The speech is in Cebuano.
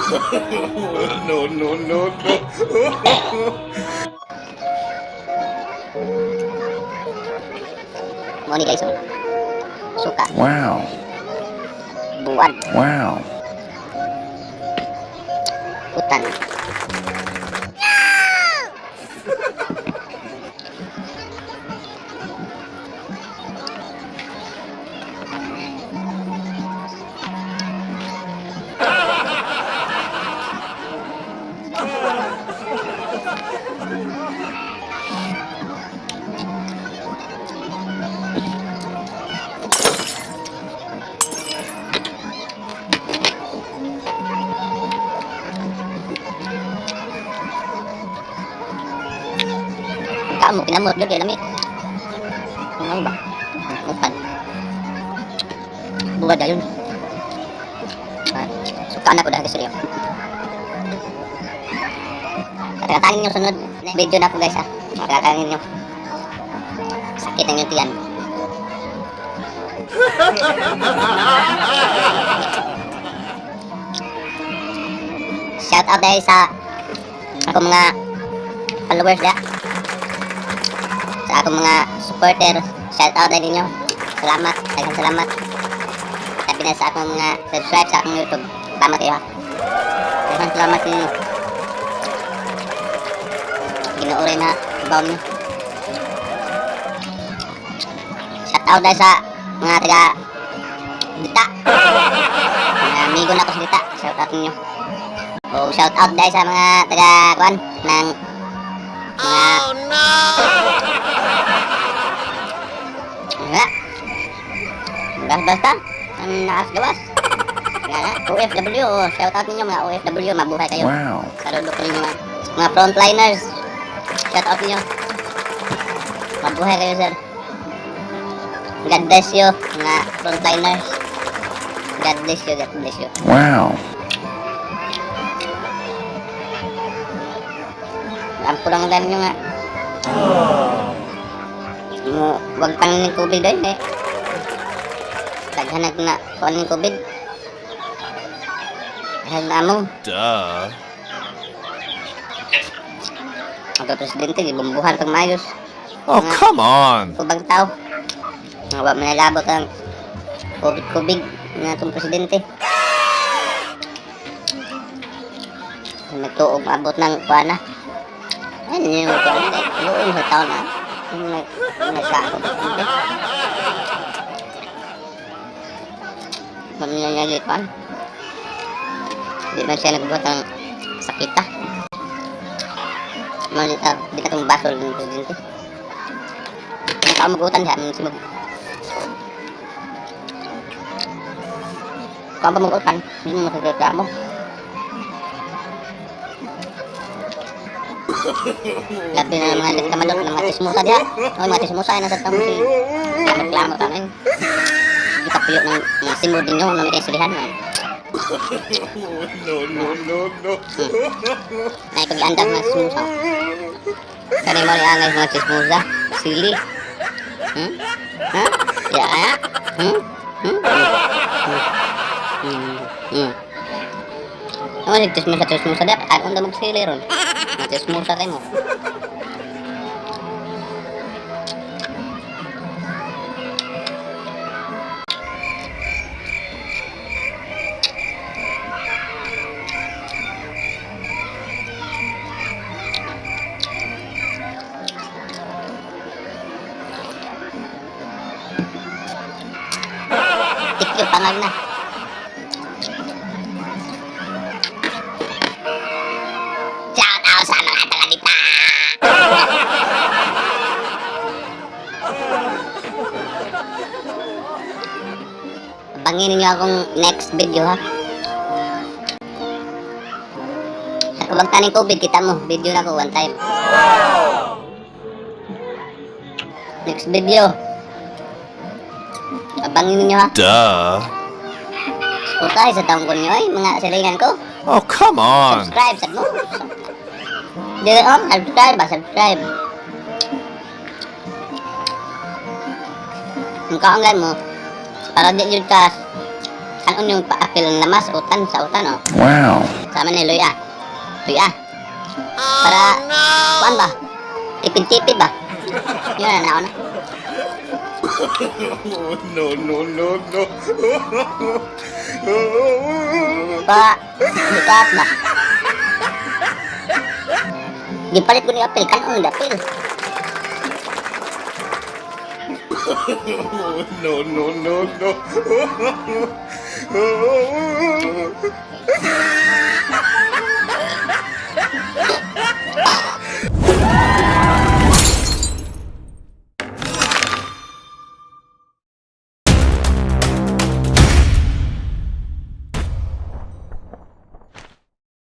No, no, no, no. Mo ni, guys, oh. Suka. Wow. Buwad. Wow. Utan. Kamo kinamot gyud kay lami. Ano ba? Utan. Buwad dayon. Ah, suka na ko dahil sa iyo. Kakatanin nyo sunod video na po, guys, ha. Kakatanin nyo. Sakit ang inyong tiyan. Shout out dahil sa akong mga followers da. Sa akong mga supporter. Shout out dahil ninyo. Salamat. Daghang salamat. Sabi na sa akong mga subscribe sa akong YouTube. Salamat kayo ha. Daghang salamat ninyo. Ginoo na baon nyo. Shout out dahil sa mga taga Dita. Mga amigo na ko sa Dita. Shout out ninyo. O shout out dahil sa mga taga kuan ng mga. Oh no! Nga. Basta basta. Ang naas gawas. Nga na. OFW. Oh, shout out ninyo mga OFW. Mabuhay kayo. Wow. Saludo ko ninyo mga frontliners. Shout out ninyo. Mabuhay kayo, sir. God bless you, mga frontliners. God bless you, God bless you. Wow. Ampo lang ang dami nyo nga. Mo, wag pang ng tubig doon eh. Daghan na na kuan ng tubig. Daghan na mo. Duh. Ang presidente, gibombuhan pag maayos. Oh, come on. Ubang tao. Nga wa man nalabot ang COVID-COVID nga itong presidente. Nagtuog maabot ng kuana. Ay, yun yung kuana. Luong sa taon na. Yung nagsa ako presidente. Mamaya niya kuan. Di man siya nagbuhat ng sakita. Mga di na itong basol ng presidente. Ang tao magutan siya, ang simog. Kung pa magutan, hindi mo masagreklamo. Labi na mga nagkamalot ng mga tsismosa diha. O, mga tsismosa ay nasa tamo si reklamo tanin. Hindi ka puyo ng mga simod ninyo, mga may silihan. No, no, no, no. Ay, pag-andam mga tsismosa. Kani mo ni angay mga tsismosa. Sili. Hmm? Ha? Ya, ya? Hmm? Hmm? Hmm? Hmm? Hmm? Ano si tsismosa, tsismosa diha? Kanon na magsili ron. Mga tsismosa kayo mo. Tikyo, pangag na. Shout out sa mga taga-dita! Abangin ninyo akong next video ha. Sa kabagta ng COVID, kita mo, video na ko one time. Next video. Abangin ninyo ha. Duh. Utay sa taong ko ninyo ay, mga silingan ko. Oh, come on. Subscribe sa mo. Di oh, subscribe ba, subscribe. Ang kaanggan mo, para di yun ka, ano yung paapil ng lamas, utan sa utan, oh. Wow. Sa Tama ni luya. Luya. Para, kuan ba? Tipid-tipid ba? Yun na na na. No, no, no, no. Pa, likat ba? Gipalit ko ni apil, kanon apil. No, no, no, no.